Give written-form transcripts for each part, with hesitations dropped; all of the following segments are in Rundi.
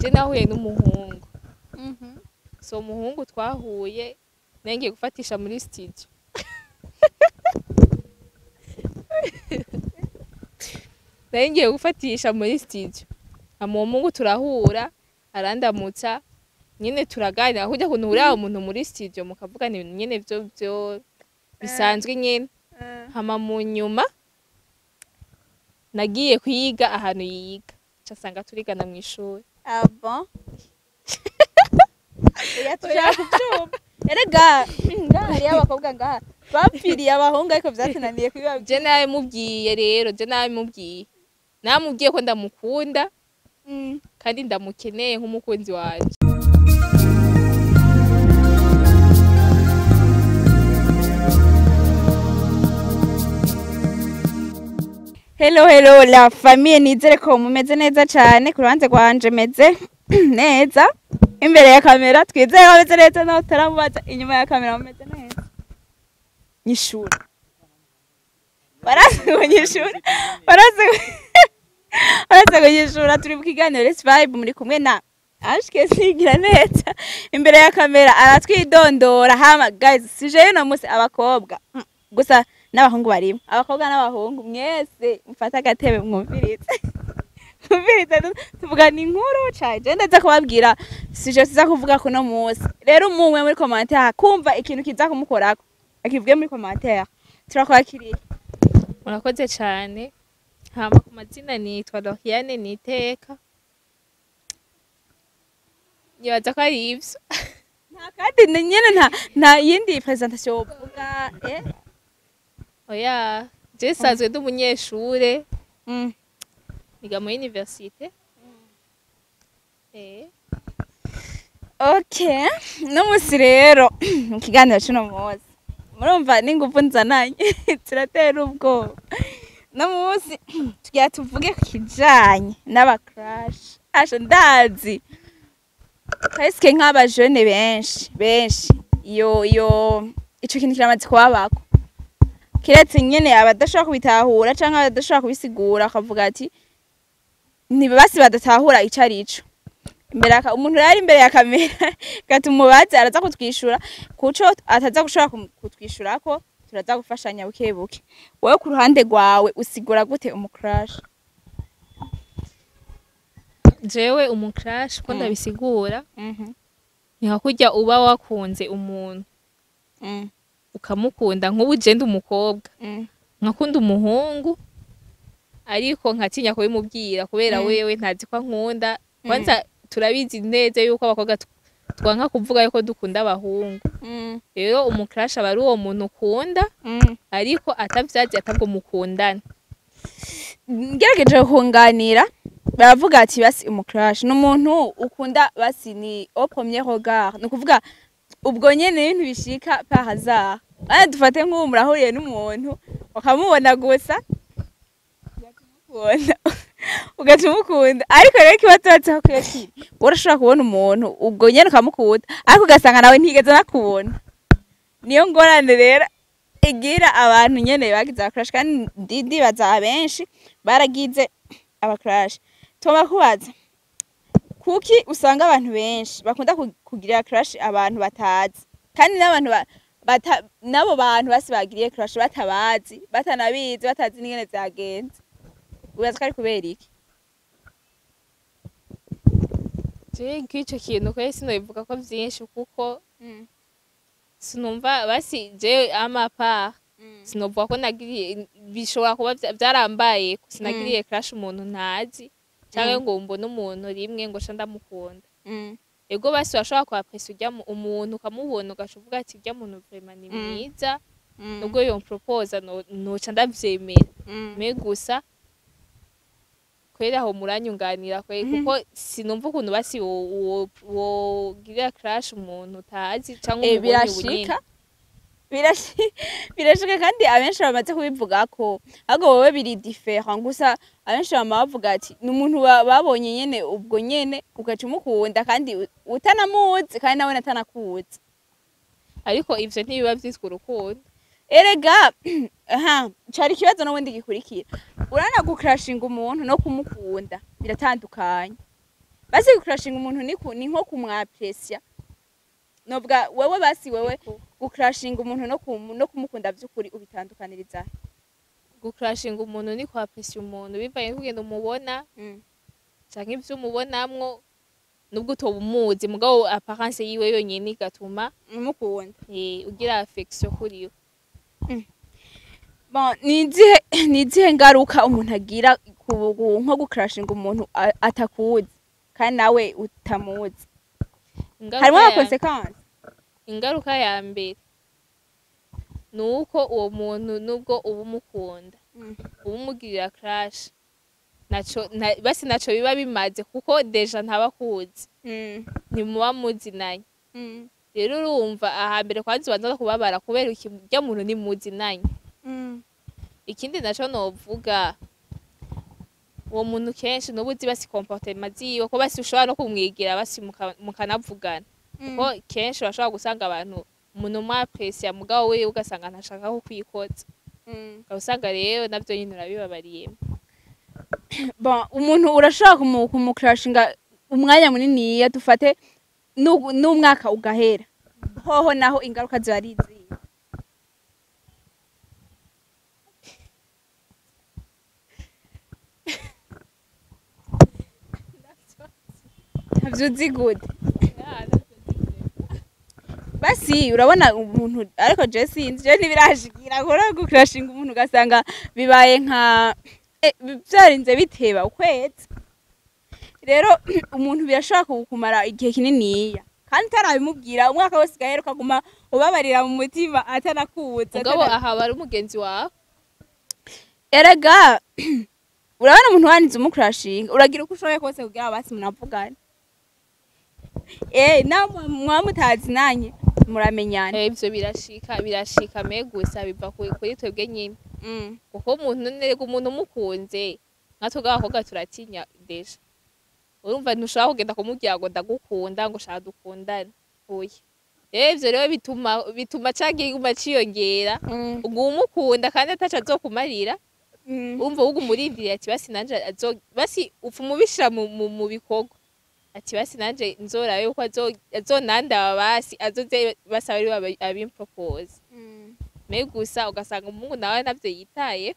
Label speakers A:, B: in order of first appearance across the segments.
A: Je nahuye n'umuhungu. So umuhungu twahuye ngiye gufatisha muri studio. Ngiye gufatisha muri studio. Ama uwo muhungu turahura, arandamutsa, nyene turaganira kujya kuntu uriya umuntu muri studio mukavugana ibintu nyene vyo bisanzwe nyene. Hama mu nyuma nagiye kwiga ahantu yiga, casanga turigana mw'ishuri.
B: Ah bon? Oya, tushaka kuvyumva. Erega ngaha hariyo abakobwa ngaha bapfiriye abahungu, ariko vyatunaniye kubibabwira.
A: Je nabimubwiye rero, je nabimubwiye. Namubwiye ko ndamukunda kandi ndamukeneye nk'umukunzi wanje.
B: Hello hello la famille, nizere ko mumeze neza cyane. Ku ruhande rwanje meze neza, imbere ya kamera twizere ko meze neza, naho taramubaza inyuma ya kamera mumeze neza. Nyishura barazi ngo nyishura, barazi ngo nyishura. Turi mu kiganiro Let's Vibe, muri kumwe na Ashke Sigira neza imbere ya kamera aratwidondora. Hama guys, sije no musi abakobwa gusa n'abahungu barimo, abakobwa n'abahungu mwese mfata agatebe mwumvirize, mwumvirize tuvugana inkuru cane. Je ndaza kubabwira sije siza kuvuga kuno musi. Rero umwe muri commentaire kumva ikintu kiza kumukorako akivuge muri commentaire. Turakwakiriye.
A: Murakoze cane. Hama ku mazina nitwa Loriane Niteka. Nibaza ko ari ivyo.
B: Nta kandi nyene nta yindi presentation wovuga?
A: Oya, je sanzwe ndi umunyeshure, niga muri université.
B: Okay, no musi rero mu kiganiro c'uno musi murumva n'inguvu nzananye turatera ubwoba. No musi tugira tuvuge ku kijanye n'aba crush. Asha ndazi presque nk'aba jeune benshi benshi iyo ico kintu kiramaze kubabako, kiretse nyene abadashobora kubitahura canke abadashobora kubisigura akavuga ati ntibasi badatahura ico arico. Imbere umuntu yari imbere ya kamera gatumubaze araza kutwishura kuco ataza gushobora kutwishurako, turaza gufashanya buke buke. Wowe ku ruhande rwawe usigura gute umu crush?
A: Jewe umu crush ko ndabisigura ni nka kurya uba wakunze umuntu ukamukunda. Nk'ubu je ndi umukobwa nkakunda umuhungu, ariko nkatinya kubimubwira kubera wewe ntazi ko ankunda. Kwanza turabizi neza yuko abakobwa twanka kuvuga yuko dukunda abahungu. Rero umu crush aba ari uwo muntu ukunda ariko atavyazi, atabwo mukundana.
B: Ngerageje kunganira, baravuga ati basi umu crush ni umuntu ukunda basi ni au premier regard, ni ukuvuga ubwo nyene ibintu bishika par hasard. Aya dufate nk'ubu murahuriye n'umuntu ukamubona gusa ugaca umukunda, ariko rero ikibazo batseho ko kiri urashobora kubona umuntu ubwo nyene ukamukunda ariko ugasanga nawe ntigeze anakubona. Niyo ngorane rero igira abantu nyene bagize aba crush, kandi ndibaza abenshi baragize aba crush. Tugomba kubaza kuki usanga abantu benshi bakunda kugira crush abantu batazi, kandi n'abantu nabo bantu basi bagiriye crush batabazi, batanabizi, batazi n'ingene vyagenze. Ubaza ko ari kubera iki?
A: Je nk'ico kintu kweri sinobivuga ko vyinshi kuko sinumva basi je ama part sinovuga ko nagiriye, bishobora kuba vyarambaye, sinagiriye crush umuntu ntazi canke ngo mbone umuntu rimwe ngo ca ndamukunda. Ego basi urashobora kuapresa urya umuntu ukamubona ugaca uvuga ati urya muntu vraiment ni mwiza, nubwo yomproposa noca ndavyemera. Me gusa kweri aho muranyunganira kweri, kuko sinumva ukuntu basi wogirira crush umuntu utazi canke umubonye ubunyene.
B: Birashika kandi abenshi bamaze kubivuga ko ahubwo wowe biri different gusa abenshi bama bavuga ati ni umuntu babonye nyene ubwo nyene ugaca umukunda kandi utanamuzi kandi nawe atanakuzi.
A: Ariko ivyo ntibiba vyitwa urukundo.
B: Erega aha cari ikibazo n'ubundi gikurikira, urana gucrashinga umuntu no kumukunda biratandukanye. Basi gucrashinga umuntu ni nko kumwaprecia. Novuga wewe, basi wewe gucrashinga umuntu no kumukunda vy'ukuri ubitandukaniriza?
A: Gucrashinga umuntu ni kwapprécier umuntu bivanye n'ukugenda umubona canke ivyo umubonamwo, nubwo utoba umuzi, mugabo apparence yiwe yonyene igatuma
B: umukunda,
A: ugira affection kuri we.
B: Bon, ni izihe ngaruka umuntu agira nko gucrashinga umuntu atakuzi kandi nawe utamuzi? Harimo ama conséquences?
A: Ingaruka ya mbere ni uko uwo muntu, nubwo uba umukunda, uba umugirira crush, naco basi naco biba bimaze, kuko déjà ntaba akuzi, ntimuba muzinanye. Rero urumva, ahambere kwanza ubanza no kubabara kubera urya muntu ntimuzinanye. Ikindi naco novuga, uwo muntu kenshi nuba uzi basi comportement ziwe, ko basi ushobora no kumwigira, basi mukanavugana, kuko kenshi urashobora gusanga abantu umuntu umwapprécia, mugabo wewe ugasanga ntashaka kukwikoza, ukaba usanga rero navyo nyene urabibabariyemo.
B: Bon, umuntu urashobora kumucrashinga umwanya muniniya, dufate n'umwaka ugahera, hoho naho ingaruka ziba ari izihe? Ntavyo uzi gute? Basi urabona umuntu, ariko je sinzi, je ntibirashikira kora gucrashinga umuntu ugasanga bibaye nka vyarinze biteba ukwezi. Rero umuntu birashobora kumara igihe kininiya kandi utarabimubwira, umwaka wose ugahera ukaguma ubabarira mu mutima atanakuza.
A: Mugabo aha aba ari umugenzi wawe.
B: Erega urabona, umuntu wanize umucrashinga, uragira uko ushoboye kose kugira basi munavugane, namwe mwaba mutazinanye muramenyana.
A: Ivyo birashika, birashika, mais gusa biva kuri twebwe nyine, kuko umuntu nerega umuntu umukunze, nka twebwe abakobwa turatinya déjà. Urumva, ntushobora kugenda kumubwira ngo ndagukunda, ngo shaka dukundane, oya. Rero ivyo rero bituma ca kiguma ciyongera, uguma umukunda kandi ataco azokumarira. Urumva, uguma umurindiriye ati basi nanje basi upfuma ubishira mu bikorwa, ati basi nanje nzorabe yuko azonandaba, basi azoze, basi abe ariwe abimpropose. Mais gusa ugasanga umuhungu nawe navyo yitaye.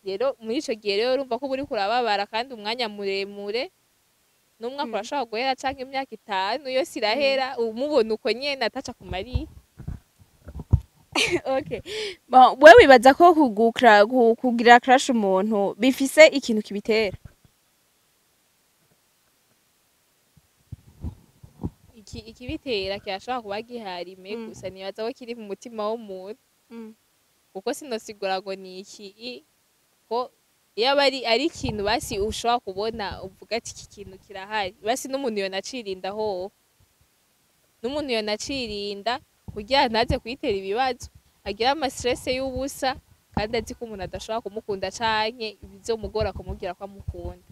A: Rero muri ico gihe rero urumva ko uba uriko urababara kandi umwanya muremure, n'umwaka urashobora guhera canke imyaka 5 yose irahera umubona uko nyene ataca kumariye.
B: Okay. Bon, wewe wibaza ko kugira crush umuntu bifise ikintu kibitera?
A: Ikibitera kirashobora kuba gihari, mais gusa nibaza ko kiri mu mutima w'umuntu, kuko sinosigura ngo ni iki ko iyo aba ari ikintu basi ushobora kubona uvuga ati iki kintu kirahari, basi n'umuntu yonacirinda hoho, n'umuntu yonacirinda kugira ntaze kwitera ibibazo, agira ama stress y'ubusa kandi azi ko umuntu adashobora kumukunda canke bizomugora kumubwira ko amukunda.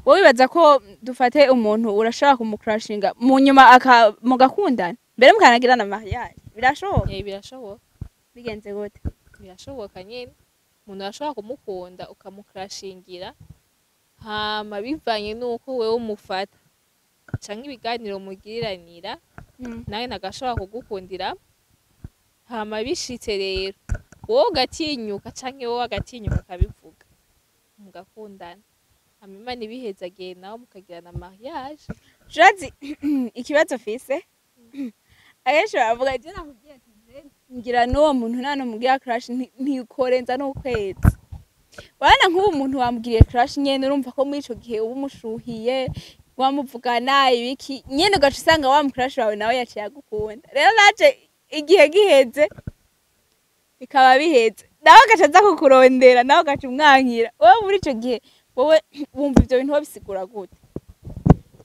B: Wowe wibaza ko, dufate umuntu urashobora kumucrashinga, mu nyuma mugakundana, mbere mukanagirana mariage, birashoboka?
A: Birashoboka.
B: Bigenze gute?
A: Birashoboka nyene, umuntu arashobora kumukunda ukamucrashingira, hama bivanye n'uko wewe umufata canke ibiganiro mugiriranira, nawe nagashobora kugukundira. Hama bishitse rero wowe ugatinyuka canke wowe agatinyuka akabivuga, mugakundana, hama Imana ibihezagiye nawe mukagirana mariage.
B: Jurazi ikibazo fise, akenshi baravuga, je nakubwiye ati je ngira n'uwo muntu nta numubwira crush ntikorenza n'ukwezi. Urabona, nk'ubu umuntu wamugiriye crush nyene, urumva ko muri ico gihe uba umushuhiye, wamuvugana ibiki nyene, ugaca usanga wa mu crush wawe nawe yaciye agukunda. Rero naje igihe giheze bikaba biheze, nawe agaca aza kukurondera, nawe ugaca umwankira. Wowe muri ico gihe, wowe wumva ivyo bintu wabisigura gute?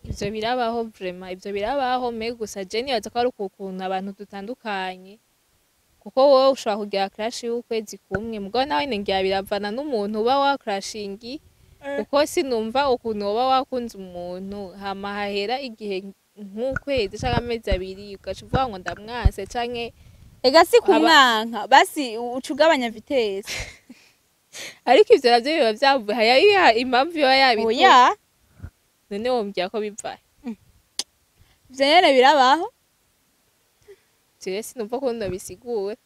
A: Ivyo birabaho vraiment, ivyo birabaho, mais gusa je nibaza ko ari ukuntu abantu dutandukanye, kuko wowe ushobora kugira crush y'ukwezi kumwe, mugabo nawe ngira biravana n'umuntu uba wacrashingi, kuko sinumva ukuntu woba wakunze umuntu hama hahera igihe nk'ukwezi canke amezi 2 ugaca uvuga ngo ndamwanse canke
B: Ega si kumwanka, basi uca ugabanya vitesse.
A: Ariko ivyo navyo biba vyavuye haya impamvu iba yabituma.
B: Oya.
A: None wombwira ko biva?
B: Ivyo nyene birabaho.
A: Jewe sinumva ko nobisigura.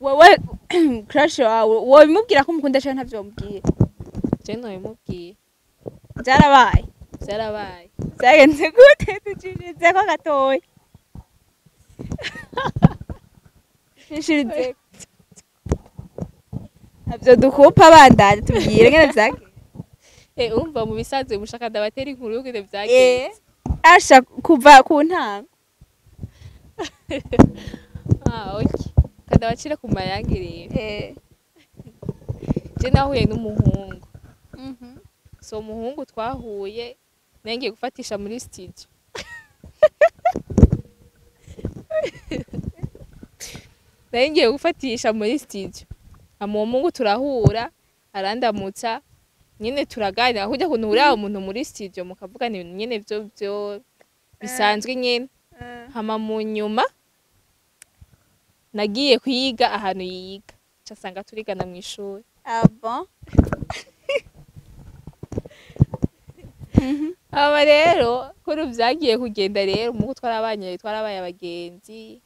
B: Wewe crush wawe wobimubwira ko umukunda canke ntavyo womubwira?
A: Je nobimubwiye.
B: Vyarabaye?
A: Vyarabaye.
B: Vyagenze gute? Tucishizeko gatoya. Tucishirizeko. Ntavyo dukupa, bandanye tubwire ngene vyagenze.
A: Urumva mu bisanzwe mushaka ndabatera inkuru y'ukungene vyagenze?
B: Asha, kuva ku ntango.
A: Ah, okay, kadabacire ku mayange rero. Je nahuye n'umuhungu. So umuhungu twahuye ngiye gufatisha muri studio. Nari ngiye gufatisha muri studio. Hama uwo muhungu turahura, arandamutsa nyene, turaganira kurya kuntu uhurira umuntu muri studio mukavugana ibintu nyene vyo bisanzwe nyene. Hama mu nyuma nagiye kwiga ahantu yiga, nca nsanga turigana mw'ishuri.
B: Ah bon?
A: Hama rero kuri vyagiye kugenda rero, umuhungu twarabanye, twarabaye abagenzi,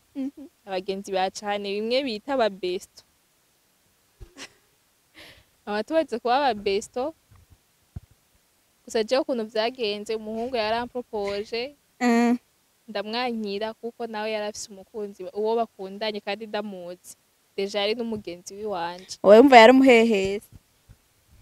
A: abagenzi ba cane, bimwe bita aba besto. Hama tumaze kuba aba besto, gusa jewe ukuntu vyagenze, umuhungu yarampropoje, ndamwankira kuko nawe yarafise umukunzi uwo bakundanye kandi ndamuzi, déjà yari n'umugenzi wiwanje.
B: Wowe wumva yari umuhehesi?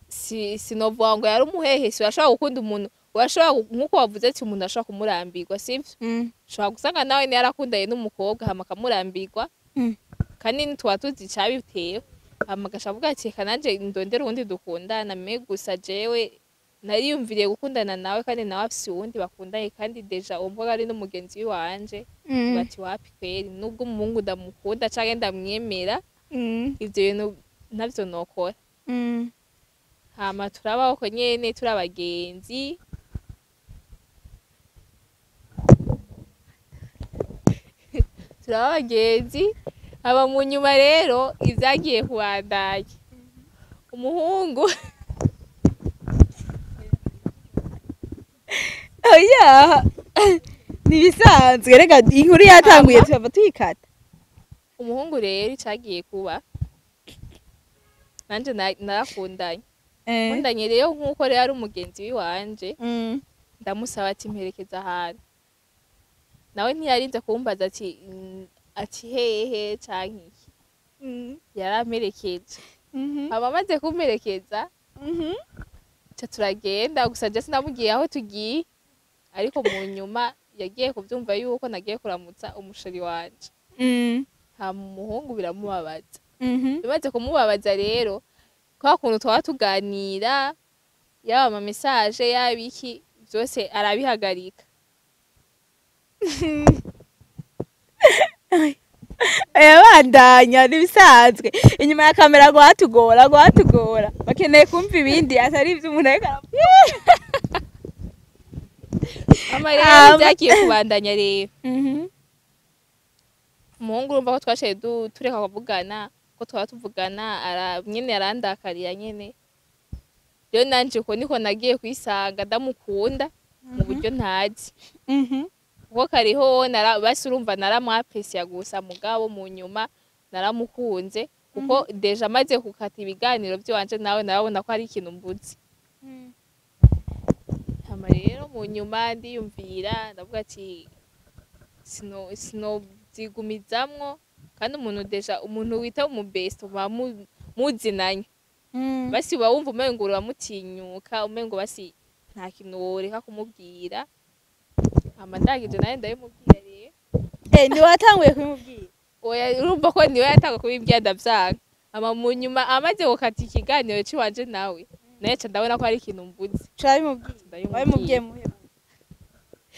A: Si sinovuga ngo yari umuhehesi. Urashobora gukunda umuntu, urashobora nkuko wavuze ati umuntu ashobora kumurambirwa, sivyo? Ushobora gusanga nawe yarakundanye n'umukobwa hama akamurambirwa, kandi ntitwaba tuzi icabitewe, hama agaca avuga ati reka nanje ndondere uwundi dukundana. Mais gusa jewe nariyumviriye gukundana nawe kandi nawe afise uwundi bakundanye, kandi déjà uwo mukobwa ari n'umugenzi wiwanje. Bati wapi kweri, nubwo umuhungu ndamukunda canke ndamwemera, ivyo bintu ntavyo nokora. Hama turabaho uko nyene, turi abagenzi. Turaba abagenzi. Hama mu nyuma rero ivyagiye kubandanya, umuhungu
B: Oya, ntibisanzwe, reka inkuru yatanguye tuhava tuyikata.
A: Umuhungu rero icagiye kuba, nanje narakundanye. Nkundanye rero, nkuko rero ari umugenzi wiwanje, ndamusaba ati mperekeza ahantu. Nawe ntiyarinze kumbaza ati ati hehe canke iki, yaramperekeje. Hama amaze kumperekeza, ca turagenda. Gusa je sinamubwiye aho tugiye, ariko mu nyuma yagiye kuvyumva yuko nagiye kuramutsa umuchéri wanje. Hama umuhungu biramubabaza. Bimaze kumubabaza rero, kwa kuntu twaba tuganira, yaba ama message yaba iki, vyose arabihagarika.
B: Yabandanya, ntibisanzwe. Inyuma ya kamera guhatugora guhatugora, bakeneye kumva ibindi atari ivyo umuntu ariko aravuga.
A: Hama rero vyagiye kubandanya rero, umuhungu urumva ko twaciye tureka kuvugana ko twaba tuvugana, nyene arandakarira nyene. Rero nanje uko niko nagiye kwisanga ndamukunda mu buryo ntazi, kuko kariho basi urumva naramwapresiya gusa, mugabo mu nyuma naramukunze, kuko déjà amaze gukata ibiganiro vy'iwanje nawe, narabona ko hari ikintu mbuze. Hama rero mu nyuma ndiyumvira, ndavuga ati sinovyigumizamwo, kandi umuntu déjà umuntu wita umubesto muba muzinanye, basi uba wumva umengo uramutinyuka, umengo basi nta kintu woreka kumubwira. Hama ndangije nawe ndabimubwira rero.
B: Eh, ntiwatanguye kubimubwira?
A: Oya, urumva ko niwe yatanga kubibwira, ndavyanga. Hama mu nyuma amaze gukata ikiganiro c'iwanje nawe, nawe ca ndabona ko hari ikintu mbuze.
B: Turabimubwiye?
A: Ndabimubwiye.
B: Wabimubwiye muhe?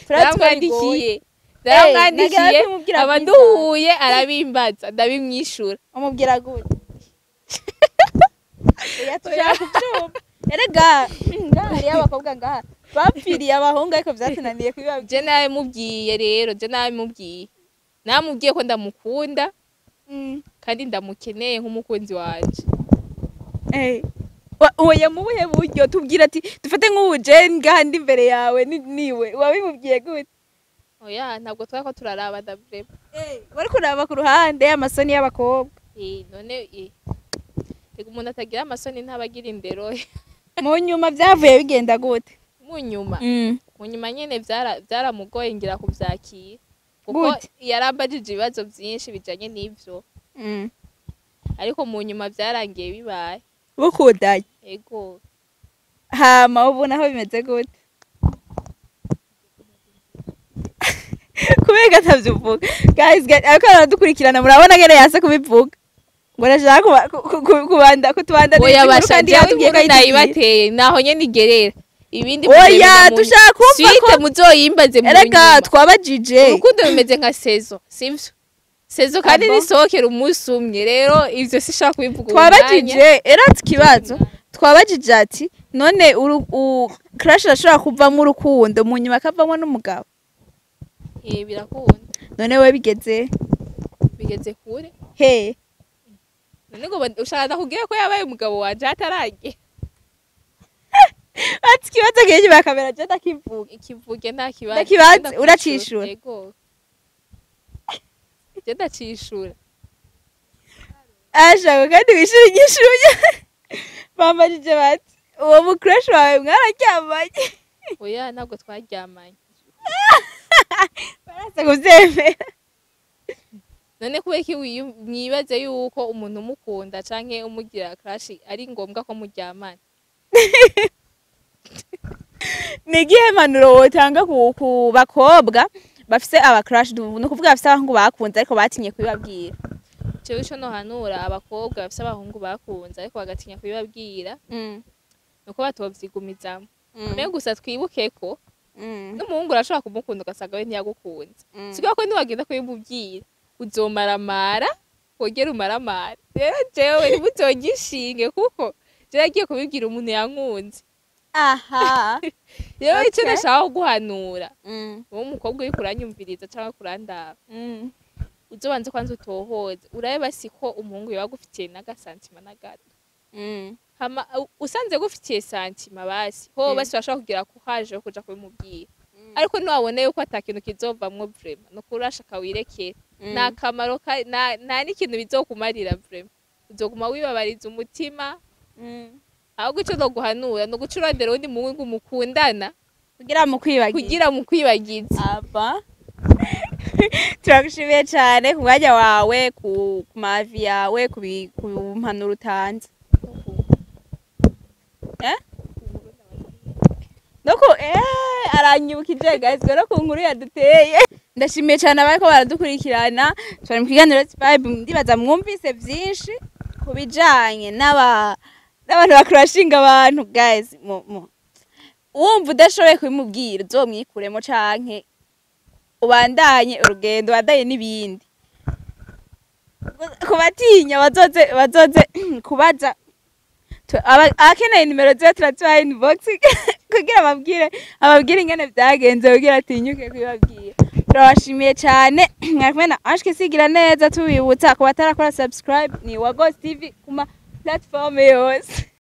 A: Naramwandikiye, naramwandikiye.
B: Nagira kubimubwira
A: Aba
B: bwiza.
A: duhuye arabimbaza, ndabimwishura.
B: Umubwira gute? Oya, tushaka kuvyumva. Erega ngaha hariyo abakobwa ngaha bapfiriye abahungu, ariko vyatunaniye kubibabwira.
A: Je nabimubwiye rero, je nabimubwiye, namubwiye ko ndamukunda kandi ndamukeneye nk'umukunzi wanje.
B: Oya, mu buhe buryo? Tubwira ati dufate nk'ubu je ngaha ndi imbere yawe, niwe wabimubwiye gute?
A: Oya, ntabwo twari ko turaraba da vraiment.
B: Wari kuraba ku ruhande, amasoni y'abakobwa.
A: None reka, umuntu atagira amasoni ntaba agira indero.
B: Mu nyuma vyavuye bigenda gute?
A: Mu nyuma, mu nyuma nyene vyaramugoye ngira kuvyakira, kuko
B: Gute?
A: yarambajije ibibazo vyinshi bijanye n'ivyo, ariko mu nyuma vyarangiye bibaye.
B: Bukundanye?
A: Ego.
B: Hama ubu naho bimeze gute? Kubera atavyo uvuga, guys, ariko aradukurikirana, murabona ngene yase kubivuga ngo arashaka kubanda kutubanda.
A: Oya basha,
B: kandi
A: jewe
B: yatubwiye ko
A: inkuru
B: ayitubwiye.
A: nayibateye naho nyene igerera, ibindi
B: Oya,
A: muzobimenya
B: dushaka kumva
A: suite
B: ko
A: muzoyimbaze mu
B: erega
A: nyuma.
B: Twabajije.
A: Urukundo rumeze nka saison, sivyo? Saison kandi
B: Ah bon?
A: nisohokera umunsi umwe. Rero ivyo sishaka kubivuga ubu mwanya.
B: Twabajije eratse ikibazo, twabajije ati none crush arashobora kuvamo urukundo, mu nyuma akavamo n'umugabo?
A: Birakunda.
B: None we bigeze?
A: Bigeze kure.
B: He?
A: None ngo ushaka ndakubwire ko yabaye umugabo wanje hataragera?
B: Ati ikibazo kiri bakamera, je ndakivuga.
A: Ikivuge, nta kibazo.
B: Ndakibaza,
A: Ndakwishyura.
B: uracishura?
A: Yego, je ndacishura.
B: Ashaka kandi wishura inyishuye. Bambajije bati uwo mu crush wawe mwararyamanye?
A: Oya, ntabwo twaryamanye.
B: Barasa kuvyemera.
A: None kubera iki mwibaze yuko umuntu umukunda canke umugira crush ari ngombwa ko muryamana?
B: Ni igihe mpanuro wotanga ku bakobwa bafise aba crush, ni ukuvuga bafise abahungu bakunze ariko batinye kubibabwira?
A: Jewe ico nohanura abakobwa bafise abahungu bakunze ariko bagatinya kubibabwira, nuko batovyigumizamwo. Mbega gusa twibuke ko n'umuhungu urashobora kumukunda ugasanga we ntiyagukunze. Sikuvuga ko niwagenda kubimubwira uzomaramara, wongere umaramare. Rero jewe ntimuzogishinge, kuko jewe nagiye kubibwira umuntu yankunze. Rero ico nashaka kuguhanura, wowe umukobwa uriko uranyumviriza canke kurandaba, uzobanze kwanza utohoze, urabe basi ko umuhungu yoba agufitiye n'aga sentiment na gato. Hama usanze gufitiye sentiment, basi ho basi urashobora kugira courage yo kuja kubimubwira. Ariko niwabona yuko ata kintu kizovamwo, vraiment nukuri urashaka wirekere, nta kamaro nta n'ikintu bizokumarira. Vraiment uzoguma wibabariza umutima. Ahubwo ico noguhanura ni uguca urondera uwundi muhungu mukundana
B: kugira mu kwibagira.
A: Kugira mu kwibagiza.
B: Aba turagushimiye cyane ku mwanya wawe, ku mavi yawe, ku mpanuro utanze. Eh? No ku aranyibukije guys, no ku nkuru yaduteye. Ndashimiye cyane abariko baradukurikirana. Twari mu kiganiro Vibe, ndibaza mwumvise vyinshi ku bijanye n'abantu bakurashinga abantu. Guys, mu wumva udashoboye kubimubwira, uzomwikuremo canke ubandanye urugendo, ubandanye n'ibindi. Ku batinya bazoze kubaza. Abakeneye nimero ziwe turazibaha inbox kugira ababwire ingene vyagenze kugira atinyuke kubibabwira. Turabashimiye cyane, mwari kumwe na Ange Sigira neza. Tubibutsa ku batarakora subscribe, ni wa Ghost TV ku ma platform yose.